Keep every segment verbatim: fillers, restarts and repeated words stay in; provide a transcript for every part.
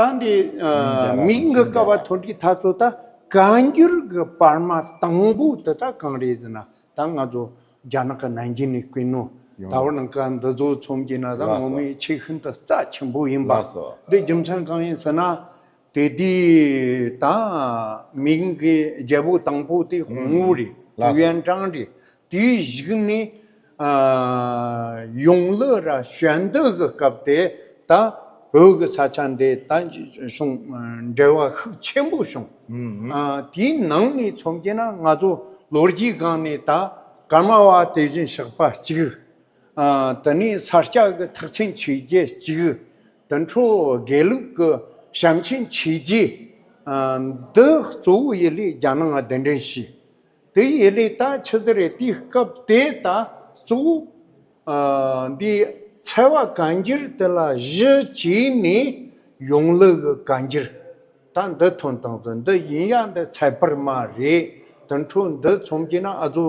ད་འདི་ཨ། མིང་གི་ཀ་བ་ཐོན་དུས་ད་ཚོ་ད་བཀའ་འགྱུར་གྱི་པར་མ་དང་པོ་དེ་ད་གང་རེད་ཟེར་ན། ད་ང་ཚོ་རྒྱ་ནག་གི་ནན་ཅིང་ནས་བསྐུར་ནོ། ད་བར་ནང་ཀ་འདི་ཚོ་མཚོན་གྱི་ན་ད་ངོ་མའི་ཆེས་ཤིན་ཏུ་རྩ་ཆེན་པོ་ཡིན་པ། འདི་རྒྱུ་མཚན་གང་ཡིན་ཟེར་ན། དེ་དུས་ད་མིང་གི་རྒྱལ་པོ་དང་པོ་དེ་ཧོང་ཝུའུ་རེད། ཧུང་ཡོན་ཀྲང་རེད། དེའི་གཞུག་ནས་ཨ། ཡོང་ལི་ར་ཞོན་ཏི་གི་སྐབས་དེ་ད་བོད་ཀྱི་ས་ཆ་འདི་ད་བྱུང་འབྲེལ་བ་ཤུགས་ཆེན་པོ་བྱུང་། ཨ། དེའི་ནང་ནས་མཚོན་གྱི་ན་ང་ཚོ་ལོ་རྒྱུས་སྒང་ནས་ད་ཀརྨ་པ་དེ་བཞིན་གཤེགས་པ་གཅིག། ཨ། དེ་ནས་ས་སྐྱ་གི་ཐེག་ཆེན་ཆོས་རྗེ་གཅིག། དེ་འཕྲོ་དགེ་ལུགས་ཀྱི་བྱམས་ཆེན་ཆོས་རྗེ། ཨ། འདི་གཙོ་བོ་ཡི་ལས་རྒྱ་ནང་ང་གདན་འདྲེན་བྱས། དེ་ཡི་ལས་ད་ཆི་ཟིག་རེད། དེའི་སྐབས་དེ་ད་གཙོ་བོ་ཨ། འདི་ཚལ་པ་བཀའ་འགྱུར་དེ་ལ་གཞི་བྱས་ནས་ཡོང་ལི་གི་བཀའ་འགྱུར་ད་འདི་ཐོན་བཏང་ཟིན། འདི་ཡིན་ཡ་འདི་ཚད་པར་མ་རེད། དེ་འཕྲོ་འདི་མཚོན་གྱི་ན་ཨ་ཚོ་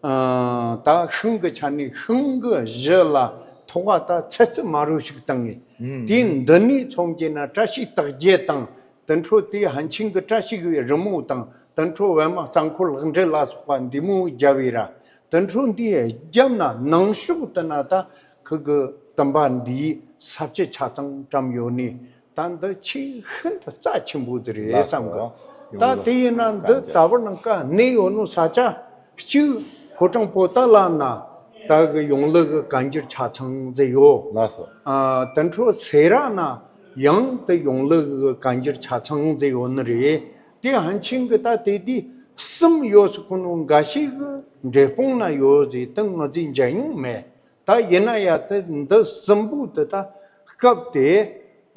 ཨ། ད་ཤིང་གི་ཆ་ནས་ཤིང་གི་གཞི་ལ་ཐོག་པ་ད་ཚད་ཚད་མ་རུ་ཞིག་བཏང་ངེ། དེ་འདི་ནས་མཚོན་གྱི་ན་བཀྲ་ཤིས་རྟགས་བརྒྱད་དང་། དེ་འཕྲོ་དེའི་ཧན་ཆིང་གི་བཀྲ་ཤིས་པའི་རི་མོ་དང་། དེ་འཕྲོ་པད་མ་རྩ་འཁོར་ལག་འབྲེལ་ལ་སོགས་པ་འདི་མོ་བརྒྱབ་པས་ར། དེ་འཕྲོ་འདིའི་རྒྱབ་ན་ནང་ཤོག་དེ་ན་ད་ཁུ་གི་བསྟན་པ་འདིའི་ས་བཅད་ཆ་ཚང་བཀྲམ་ཡོད་ནི། ད་འདི་ཆེས་ཤིན་ཏུ་རྩ་ཆེན་པོ་ཟིག་རེད་བསམ་གི། ད་དེ་ཡིན་ན་འདི་ད་བར་ནང་ཀ་གནས་ཡོད་ནོ་ས་ཆ་གཅིག་ཕོ་བྲང་པོ་ཏ་ལ་ན་ད་གི་ཡོང་ལི་གི་བཀའ་འགྱུར་ཆ་ཚང་ཟིག་ཡོད། ཨ། དེ་འཕྲོ་སེ་ར་ན་ཡང་དེ་ཡོང་ལི་གི་བཀའ་འགྱུར་ཆ་ཚང་ཟིག་ཡོད་ནི་རེད། དེ་ཧན་ཆིང་གི་ད་དེ་དུས་གསུམ་ཡོད་ཟེར་གོ་ནོ་འགའ་ཞིག་གི་འབྲས་སྤུངས་ན་ཡོད་ཟེར་དེ་ང་ཚོས་མཇལ་མྱོང་མེད། ད་ཡིན་ན་ཡ་དེ་འདི་གསུམ་པོ་དེ་ད་སྐབས་དེ་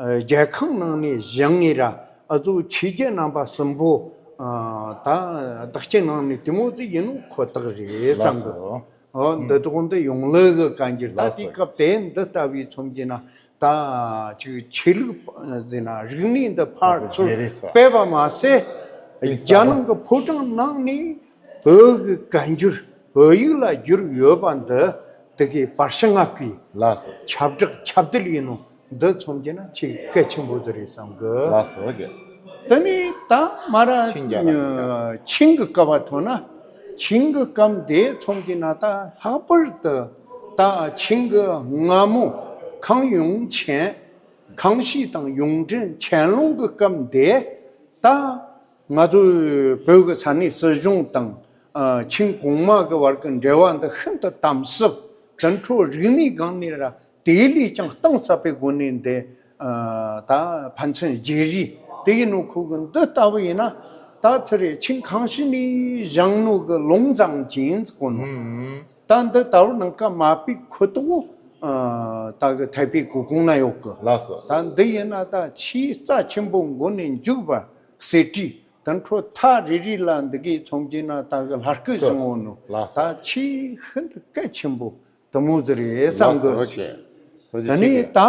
ཨ། རྒྱལ་ཁང་ནང་ནས་བཞེངས་ངེ་ར། ཨ་ཚོ་ཆོས་རྒྱལ་རྣམ་པ་གསུམ་པོ་ཨ། ད་བདག་རྐྱེན་གནང་ནས་དེ་མོ་ཟིག་ཡིན་ནོ་ཁོ་ཐག་རེད་བསམ་གི། ཨོ། འདི་དག་འདི་ཡོང་ལི་གི་བཀའ་འགྱུར། ད་དེའི་སྐབས་དེ་འདི་ལྟ་བུའི་མཚོན་གྱི་ན་ད་ཅིག་ཆོས་ལུགས་ཟེར་ན་རིག་གནས་འདི་ཕར་ཚུར་སྤེལ་བ་མ་ཟད། རྒྱ་ནང་གི་ཕོ་བྲང་ནང་ནས་བོད་ཀྱི་བཀའ་འགྱུར་བོད་ཡིག་ལ་བསྒྱུར་ཡོད་པ་འདི་དེ་གའི་པར་ཤི་ང་གི་ཁྱབ་བསྒྲགས་ཁྱབ་གདལ་ཡིན་ནོ། འདི་མཚོན་གྱི་ན་ཆེས་གལ་ཆེན་པོ་ཟིག་རེད་བསམ་གི། ལགས་སོ་རྒན། དེ་ནས་ད་མ་ར་ཆིང་རྒྱ་ལ། ཆིང་གི་སྐབས་བ་ཐོན་ན། ཆིང་གི་སྐབས་དེ་མཚོན་གྱི་ན་ད་ལྷག་པར་དུ་ད་ཆིང་གི་སྔ་མོ་ཁང་ཡུང་ཆེན། ཁང་ཤིས་དང་ཡུང་ཀྲིན་ཆན་ལུང་གི་སྐབས་དེ་ད་ང་ཚོའི་བོད་ཀྱི་ས་གནས་སྲིད་གཞུང་དང་ཨ། ཆིང་གོང་མ་གི་བར་གྱི་འབྲེལ་བ་འདི་ཤིན་ཏུ་དམ་ཟབ། དེ་འཕྲོ་རིག་གནས་སྒང་ནས་ར་དེ་ལས་ཀྱང་གཏིང་ཟབ་པའི་སྒོ་ནས་འདི་ཨ། ད་ཕན་ཚུན་བརྗེ་རེས་དེ་ཡིན་ནོ། ཁོ་གི་འདི་ལྟ་བུ་ཡིན་ན་ད་ཚེ་རེ་ཆིང་ཁང་ཤིས་ནས་བཞེངས་ནོ་གི་ལུང་ཙང་ཅིང་ཟེར་གོ་ནོ། ད་འདི་ལྟ་བུ་ནང་ཀ་མ་པའི་ཁུ་ཏོ་ཨ། ད་གི་ཐའེ་པེ་གུ་ཀུང་ན་ཡོད་གི། ལགས་སོ། ད་འདི་ཡིན་ན་ད་ཆེས་རྩ་ཆེན་པོ་མགོ་ནས་མཇུག་བར་གསེར་བྲིས། དེ་འཕྲོ་མཐའ་རེ་རེ་ལ་འདི་གའི་མཚོན་གྱི་ན་ད་གི་ལྷ་སྐུ་བཞེངས་འོང་ནོ། ལགས་སོ། ད་ཆེས་ཤིན་ཏུ་གལ་ཆེན་པོ་དེ་མོ་ཟིག་རེད་བསམ་གི། ལགས་སོ། ཨོ་ཁེ། ཨོ་ཁེ། ད་ནི་ད་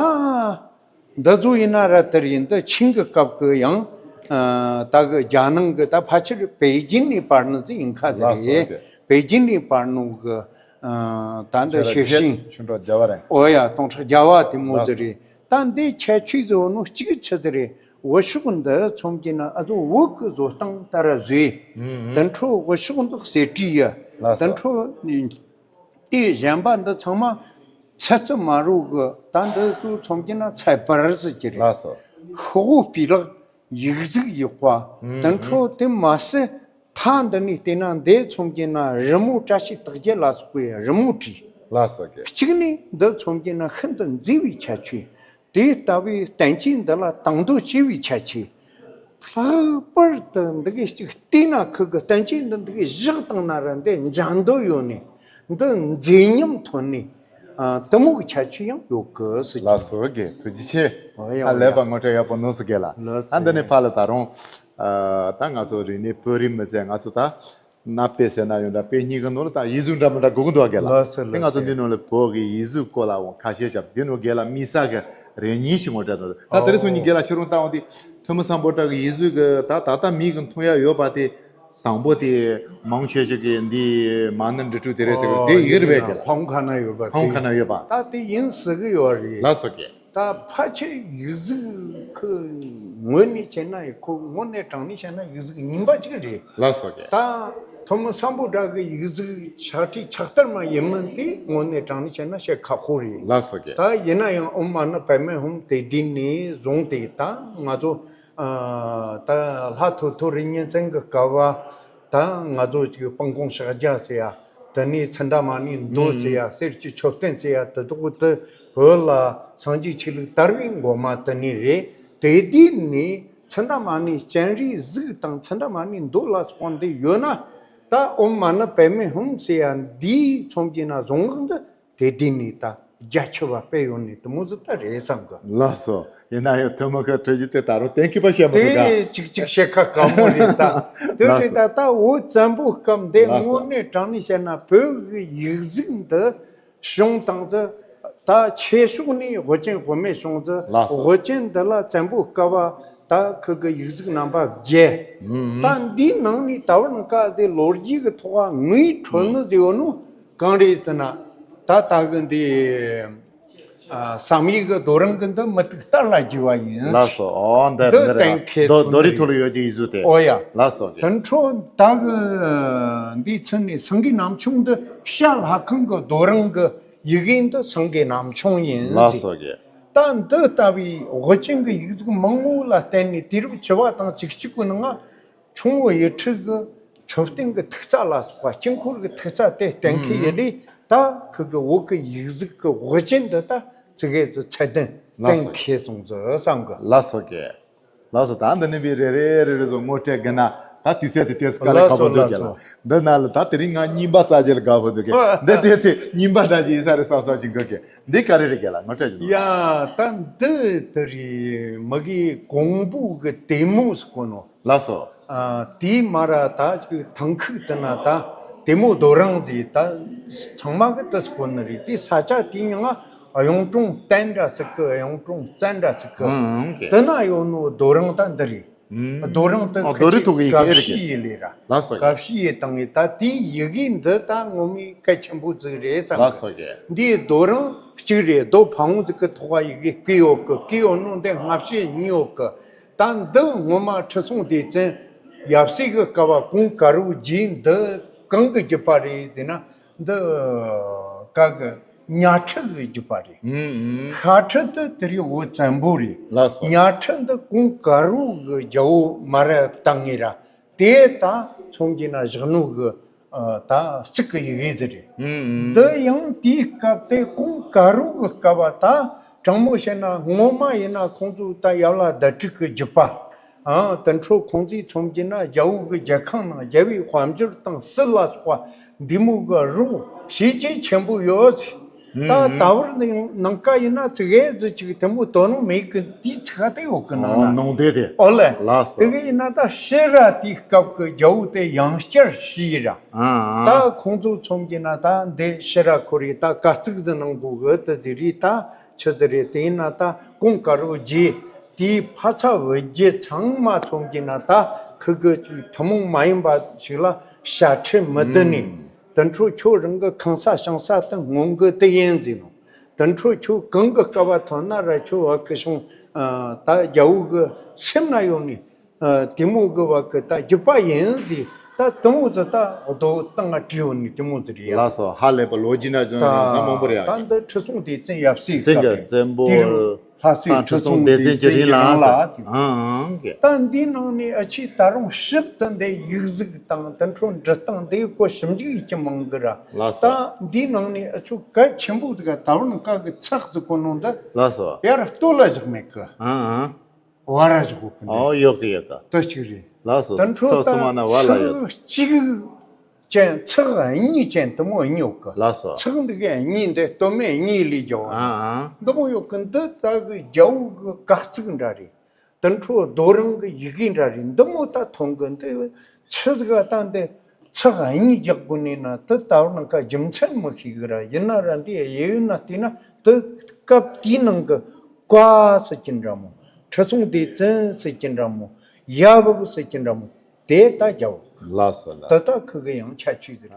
འདི་ཚོ་ཡིན་ན་ར་དེར་ཡིན། ད་ཆིང་གི་སྐབས་ཀྱི་ཡང་ཨ། ད་གི་རྒྱ་ནང་གི་ད་ཕལ་ཆེར་པེ་ཅིན་ནས་པར་ནོ་ཟིག་ཡིན་ཁ་ཟིག་རེད། ལགས་སོ། ཨོ་ཁེ། པེ་ཅིན་ནས་པར་ནོ་གི་ཨ། ད་འདི་ཆེ་ར་ཤེ་ཤིང་ཆུ་འབྲོག་རྒྱ་བ་རེད། ཨོ་ཡ་སྟོང་ཕྲག་བརྒྱ་པ་དེ་མོ་ཟིག་རེད། ད་འདི་ཁྱད་ཆོས་ཟེར་ནོ་གཅིག་ཆི་ཟིག་རེད། འོ་ཤོག་འདི་མཚོན་གྱི་ན་ཨ་ཚོ་བོད་ཀྱི་བཟོ་སྟངས་ལྟར་བཟོས། དེ་འཕྲོ་འོ་ཤོག་འདི་གསེར་བྲིས་ཡ། དེ་འཕྲོ་དེ་གཞན་པ་འདི་ཚང་མ་ཚད་ཚད་མ་རུ་གི། ད་འདི་ཚོ་མཚོན་གྱི་ན་ཚད་པར་ཟེར་གྱི་རེད། ཤོག་བུ་སྤུས་ལེགས། ཡིག་གཟུགས་ཡག་པ། དེ་འཕྲོ་དེ་མ་ཟད། མཐའ་འདི་ནས་བལྟས་ན་འདི་མཚོན་གྱི་ན་རི་མོ་བཀྲ་ཤིས་རྟགས་བརྒྱད་ལ་སོགས་པའི་རི་མོ་བྲིས། ལགས་སོ་རྒན། གཅིག་ནས་འདི་མཚོན་གྱི་ན་ཤིན་ཏུ་མཛེས་པའི་ཁྱད་ཆོས། དེ་ལྟ་བུའི་བསྟན་བཅོས་འདི་ལ་དང་དོད་ཆེ་བའི་ཁྱད་ཆོས། ལྷག་པར་དུ་འདི་གའི་གཅིག་བལྟས་ན་ཁུ་གི་བསྟན་བཅོས་འདི་འདི་གའི་བཞག་བཏང་ན་ར་འདི་འཇའ་འདོད་ཡོད་ནས། འདི་མཛེས་ཉམས་ཐོན་ནས། ཨ། དེ་མོ་གི་ཁྱད་ཆོས་ཡང་ཡོད་གི་ཟེར་གྱི། ལགས་སོ་རྒན། ཐུགས་རྗེ་ཆེ། ཨོ་ཡ། ཨ། ཨོ་ཡ། ལེགས་པ་ངོ་སྤྲོད་ཡག་པོ་གནང་སོང་རྒན་ལགས། ལགས་སོ། ཨ། འདི་ནས་ཕར་ལ་ད་རུང་ཨ། ད་ང་ཚོ་རིག་གནས་བོད་རིག་མི་སེར་ང་ཚོ་ད་གནའ་དཔེ་ཟེར་ན་ཡོད་འདྲ། དཔེ་རྙིང་གི་ནང་ལ་ད་ཡིག་གཟུགས་འདྲ་མི་འདྲ་དགོས་ཀྱི་འདུག་རྒན་ལགས། ལགས་སོ། དེ་ང་ཚོ་ལགས་སོ། འདི་ནང་ལ་བོད་ཀྱི་ཡིག་གཟུགས་སྐོར་ལ་འོང་ཁ་ཤས་བཤད། འདི་ནང་རྒན་ལགས་དམིགས་བསལ་གྱི་རེ་སྙིང་ཞིག་ངོ་སྤྲད་འདུག། ད་དེ་རིང་སང་ཉིན་རྒན་ལགས་ཁྱེད་རང་ལྟ་འོང་དུས་ཐོན་མི་སམ་བྷོ་ཊ་གི་ཡིག་གཟུགས་ཀྱི་ད་ད་ལྟ་མིག་གིས་མཐོང་ཡ་ཡོད་པ་དེ། དང་པོ་དེ་མང་ཆེ་ཤོས་ཀྱིས་འདི་མ་ཎི་འབྲི་དྲུག་དེ་རེད་ཟེར་གི། དེ་ཡིན་རེད་པས་རྒན་ལགས། ཕམ་ཁ་ན་ཡོད་པ། ཕམ་ཁ་ན་ཡོད་པ། ད་དེ་ཡིན་ཟེར་གི་ཡོད་རེད། ལགས་སོ་རྒན། ད་ཕལ་ཆེར་ཡིག་གཟུགས་ཁོ་ ངོས་ནས་བྱས་ན་ཡི་ཁོ་དངོས་གནས་དྲང་ནས་བཤད་ན་ཡིག་གཟུགས་རྙིང་པ་ཅིག་རེད། ལགས་སོ་ཀྱེ། ད་ཐོན་མི་སམ་བྷོ་ཊ་གི་ཡིག་གཟུགས་ཕྱག་བྲིས་ཕྱག་བསྟར་མ་ཡིན་མིན་དེ་དངོས་གནས་དྲང་ནས་བཤད་ན་བཤད་ཁག་པོ་རེད། ལགས་སོ་ཀྱེ། ད་ཡིན་ན་ཡང་ཨོཾ་མ་ཎི་པདྨེ་ཧཱུྃ་དེ་དུས་ནས་བཟུང་སྟེ་ད་ང་ཚོ་ཨ་ད་ལྷ་ཐོ་ཐོ་རི་གཉན་བཙན་གྱི་སྐབས་བ། ད་ང་ཚོ་ཅིག་སྤང་སྐོང་ཕྱག་རྒྱ་ཟེར་ཡ། དེ་ནས་ཚུལ་ཁྲིམས་མ་ཎི་མདོ་ཟེར་ཡ། གསེར་གྱི་མཆོད་རྟེན་ཟེར་ཡ་དེ་དག་དེ་བོད་ལ་སངས་རྒྱས་ཆོས་ལུགས་དར་བའི་འགོ་མ་དེ་ནས་རེད། དེ་དུས་ནས་ཚུལ་ཁྲིམས་མ་ཎི་སྤྱན་རས་གཟིགས་དང་ཚུལ་ཁྲིམས་མ་ཎི་མདོ་ལ་སོགས་འདི་ཡོད་ན། ད་ཨོཾ་མ་ཎི་པདྨེ་ཧཱུྃ་ཟེར་ཡ་འདིའི་མཚོན་གྱི་ན་གཟུངས་སྔགས་འདི་དེ་དུས་ནས་ད་རྒྱ་ཆེ་བ་སྤེལ་ཡོང་ནས་དེ་མོ་ཟིག་ད་རེད་བསམ་གི། ལགས་སོ། ཡིན་ན་ཡང་ཐོན་མི་ཁ་འཕྲོད་རྒྱུ་དེ་ད་རུང་གཏན་འཁེལ་པ་བཤད་མི་ཐུབ་ག། དེ་ཅིག་ཅིག་བཤད་ཁ་དཀའ་མོ་རེད་ད། དེ་ལགས་རེད་སོ། ད་ད་བོད་བཙན་པོའི་སྐབས་འདི་ལགས་སོ། དངོས་གནས་དྲང་ནས་བཤད་ན་བོད་ཀྱི་ཡིག་གཟུགས་འདི་བྱུང་སྟངས་ཙི། ད་ཆོས་ཕྱོགས་ནས་དབུ་ཅན་དབུ་མེད་བྱུང་ཙི། ལགས་སོ། དབུ་ཅན་འདི་ལ་བཙན་པོའི་སྐབས་བ་ད་ཁུ་གི་ཡིག་གཟུགས་རྣམ་པ་བརྒྱད། ཨུམ། ད་འདིའི་ནང་ནས་ད་བར་ནང་ཀ་དེ་ལོ་རྒྱུས་ཀྱི་ཐོག་ངོས་འཕྲོད་ནི་ཟེར་བ་ནོ། གང་རེད་ཟེར་ན། ད་ད་གི་འདི་ཨ་བསམ་ཡས་ཀྱི་རྡོ་རིང་གི་འདི་མུ་ཏིག་སྟར་ལ་བགྱིས་པ་ཡིན། ལགས་སོ། ཨོ་འདི་འདི་འདི་རེད། གཏན་འཁེལ། རྡོ་རྡོ་རིང་ཐོག་ལ་ཡོད་ཀྱི་ཡིག་གཟུགས་དེ། ཨོ་ཡ། ལགས་སོ། དེ་འཕྲོ་ད་གི་འདི་ཚུན་ནས་སེང་གེ་གནམ་ཆུང་འདི་བྱ་ལྷ་ཁང་གི་རྡོ་རིང་གི་ཡི་གེ་འདི་སེང་གེ་གནམ་ཆུང་ཡིན། ལགས་སོ་ཀྱེ། ད་འདི་ལྟ་བུའི་དབུ་ཅན་གྱི་ཡིག་གཟུགས་མང་བོ་ལ་བརྟེན་ནས་དུས་རབས་བཅུ་པ་དང་བཅུ་གཅིག་གི་ནང་ང་ཁྱུང་བོ་ཡུལ་ཁྲི་གི་མཆོད་རྟེན་གྱི་ཐིག་རྩ་ལ་སོགས་པ་དཀྱིལ་འཁོར་གྱི་ཐིག་རྩ་དེ་གཏན་འཁེལ་ཡེ་ལས་ད་ཁུ་གི་བོད་ཀྱི་ཡིག་གཟུགས་ཀྱི་དབུ་ཅན་འདི་ད་ཙི་གེ་ཙི་ཚད་ལྡན་གཏན་འཁེལ་སོང་ཙི་བསམ་གི། ལགས་སོ་ཀྱེ། ལགས་སོ། ད་འདི་ནི་བི་རེ་རེ་རེ་རེ་བཟོ་ངོ་སྤྲད་གི་ན་ད་དུས་ཚོད་དེ་ཏེས་དཀའ་ལས་ཁག་པོ་འདུག་ཀྱེ་ལ། འདི་ན་ལ་ད་དེ་རིང་ང་རྙིང་པ་ས་རྒྱལ་དགའ་པོ་འདུག་ཀྱེ། འདི་ཏེས་སི་རྙིང་པ་འདྲ་ཞིག་ཡིན་ས་རེད་བསམ་བསམ་ཞིག་འགོད་ཀྱེ། འདི་ག་རེ་རེད་ཀྱེ་ལ་ངོ་སྤྲད་ཀྱི་འདུག། ཡ་ད་འདི་དེ་རེད། མ་གི་གོང་བུ་གི་དེ་མོ་ཟེར་གོ་ནོ། ལགས་སོ། ཨ་དེའི་མ་ར་ད་ཅིག་ཐང་ཁུག་དེ་ན་ད་དེ་མོ་རྡོ་རིང་ཟིག་ད་ཚང་མ་གི་དེ་ཟེར་གོ་ནི་རེད། དེ་ས་ཆ་དེའི་མིང་ང་གཡུང་དྲུང་བསྟན་འདྲ་ཟེར་གི། གཡུང་དྲུང་བཙན་འདྲ་ཟེར་གི། ཨང་ཨང་ཀྱེ། དེ་ན་ཡོད་ནོ་རྡོ་རིང་ད་འདི་རེད། ཨང་། རྡོ་རིང་དེ་ཨ་ཁ་རྡོ་རིང་ཅིག་ཐོག་གི་ཡི་གེ་གབ་ཨེ་རེད་ཀྱེ། ཤི་ཡི་ལས་ར། ལགས་སོ་ཀྱེ། གབ་ཤི་ཡི་དང་ངི་ད་དེའི་ཡི་གེ་འདི་ད་ངོ་མའི་གལ་ཆེན་པོ་ཟིག་རེད་བསམ་གི། ལགས་སོ་ཀྱེ། འདིའི་རྡོ་རིང་གཅིག་རེད། རྡོ་ཕ་བོང་ཟིག་གི་ཐོག་ག་ཡི་གེ་བརྐོས་ཡོད་གི། བརྐོས་ཡོད་ནོ་འདི་སྔ་ཕྱི་གཉིས་ཡོད་གི། ད་འདི་ངོ་མ་ཁྲི་སྲོང་ལྡེ་བཙན་ཡབ་སྲས་ཀྱི་སྐབས་བ་གོང་དཀར་པོ་བརྒྱུད། འདི་གང་གི་བརྒྱུད་པ་རེད་ཟེར་ན། འདི་ག་གི་གཉའ་ཁྲི་གི་བརྒྱུད་པ་རེད། ཨུམ་ཨུམ། ཤ་ཁྲི་འདི་དེ་རིང་བོད་བཙན་པོ་རེད། ལགས་སོ། གཉའ་ཁྲི་འདི་གོང་དཀར་པོ་གི་རྒྱལ་པོ་མ་ར་བཏང་ངེ་ར། དེ་ད་མཚོན་གྱི་ན་བཞག་ནོ་གི་ཨ་ད་གཅིག་གི་ཡི་གེ་ཟིག་རེད། ཨུམ་ཨུམ། འདི་ཡང་དེའི་སྐབས་དེ་གོང་དཀར་པོ་གི་སྐབས་བ་ད་དྲང་མོ་བཤད་ན་ངོ་མ་ཡིན་ན་ཁོང་ཚོ་ད་ཡབ་བླ་ཟླ་དྲུག་གི་བརྒྱུད་པ། ཨང་། དེ་འཕྲོ་ཁོང་ཚོས་མཚོན་གྱི་ན་རྒྱལ་པོ་གི་རྒྱལ་ཁང་ནང་རྒྱལ་པོའི་དཔལ་འབྱོར་དང་སྲིད་ལ་སོགས་པ་འདི་མོ་གི་རོགས་བྱས་རྗེས་ཆེན་པོ་ཡོད། ད་ད་བར་ནང་ཀ་ཡིན་ན་ཙི་གེ་ཙི་ཅིག་དེ་མོ་དོ་སྣང་མེད་གི། དེའི་ཚིག་དེ་ཡོད་གི་ནང་ཨོ་ན་ནང་དེ་དེ། ཨོ་ལེ། ལགས་སོ། དེ་གི་ཡིན་ན་ད་ཕྱི་ར་དེའི་སྐབས་གི་རྒྱལ་པོ་དེ་ཡང་བསྐྱར་ཤི་ཡི་ར། ཨ་ཨ། ད་ཁོང་ཚོ་མཚོན་གྱི་ན་ད་འདི་ཕྱི་ར་ཁོ་རེ་ད་ག་ཙིག་ཟིག་ནང་གོ་གི་དེ་ཟིག་རེད། ད་ཆི་ཟིག་རེད། དེ་ཡིན་ན་ད་གོང་དཀར་པོ་རྗེ་དེའི་ཕ་ཚབ་བུ་རྒྱུད་ཚང་མ་མཚོན་གྱི་ན་ད་ཁུ་གི་ཅིག་ཐུན་མོང་མ་ཡིན་པ་ཞིག་ལ་ཤ་ཁྲི་མི་བསྡུ་ནས། ཨུམ། དེ་འཕྲོ་ཁྱོད་རང་གི་ཁང་ས་ཞིང་ས་དེ་སྔོན་གི་དེ་ཡིན་ཟེར་ནོ། དེ་འཕྲོ་ཁྱོད་གང་གི་སྐལ་བ་ཐོན་ན་ར་ཁྱོད་བ་གི་བྱུང་ཨ་ད་རྒྱལ་པོ་གི་སེམས་ན་ཡོང་ནས་ཨ་དེ་མོ་གི་བ་གི་ད་བརྒྱུད་པ་ཡིན་ཟེར། ད་དེ་མོ་ཟེར་ད་རྡོ་སྟེང་ང་བྲིས་ཡོད་ནི་དེ་མོ་ཟེར་རེད་ཡ། ལགས་སོ། ཧ་ལས་པ་ལོ་རྒྱུས་ན་ཅུང་ད་ད་མང་པོ་རེད་ཡ། ད་འདི་ཁྲི་སྲོང་ལྡེ་བཙན་ཡབ་སྲས་སེང་གེ་བཙན་པོ། དེ་རིང་ལྷ་སྲས་ད་ཁྲི་སྲོང་ལྡེ་བཙན་གྱི་རིང་ལ་ཨ་ཟེར། ཨང་ཨང་གི། ད་འདིའི་ནང་ནས་ཨ་ཆི་ད་རུང་ཞིབ་ཏུ་འདི་ཡིག་གཟུགས་དང་དེ་འཕྲོ་འབྲི་སྟངས་འདི་གོ་ཞིབ་འཇུག་ཡིད་ཀྱི་མང་གི་ར། ལགས་སོ། ད་འདིའི་ནང་ནས་ཨ་ཆུ་གལ་ཆེན་པོ་ཟིག་ད་བར་ནང་ཀ་གི་ཚགས་ཟིག་གོ་ནོ་འདི། ལགས་སོ། ཡར་ལྟོ་ལ་བཞག་མེད་གི། ཨང་ཨང་། བར་ར་བཞག་གོ་གི་འདི། ཨོ་ཡོད་གི་ཡོད་གི། དེ་གཅིག་རེད། ལགས་སོ། དེ་འཕྲོ་ཚགས་ད་སོ་མ་ན་བར་ལ་ཡོད། ཚགས་གཅིག་ཅན་ཚགས་གཉིས་ཅན་དེ་མོ་གཉིས་ཡོད་གི། ལགས་སོ། ཚགས་འདི་གི་གཉིས་འདི་སྟོད་སྨད་གཉིས་ལས་རྒྱལ་བ། ཨང་ཨང་། འདི་མོ་ཡོད་གི། འདི་ད་གི་རྒྱལ་པོ་གི་བཀའ་གཙིགས་འདྲ་རེད། དེ་འཕྲོ་རྡོ་རིང་གི་ཡི་གེ་འདྲ་རེད། འདི་མོ་ད་མཐོང་གི། འདི་ཆི་ཟིག་ག་ད་འདི་ཚགས་གཉིས་རྒྱག་དགོས་ནས་ན་དེ་ད་བར་ནང་ཀ་རྒྱུ་མཚན་མི་ཤེས་གི་ར། ཡིན་ན་ར་འདི་གཡས་གཡོན་ན་བལྟས་ན་དེ་སྐབས་དེའི་ནང་གི་བཀའ་ཟེར་གྱི་འདྲ་མོ། ཁྲི་སྲོང་ལྡེ་བཙན་ཟེར་གྱི་འདྲ་མོ། ཡབ་ཟེར་གྱི་འདྲ་མོ། དེ་ད་རྒྱལ་པོ། ལགས་སོ་ལགས་སོ། ད་ལྟ་ཁུ་གི་ཡང་ཁྱད་ཆོས་ཟེར།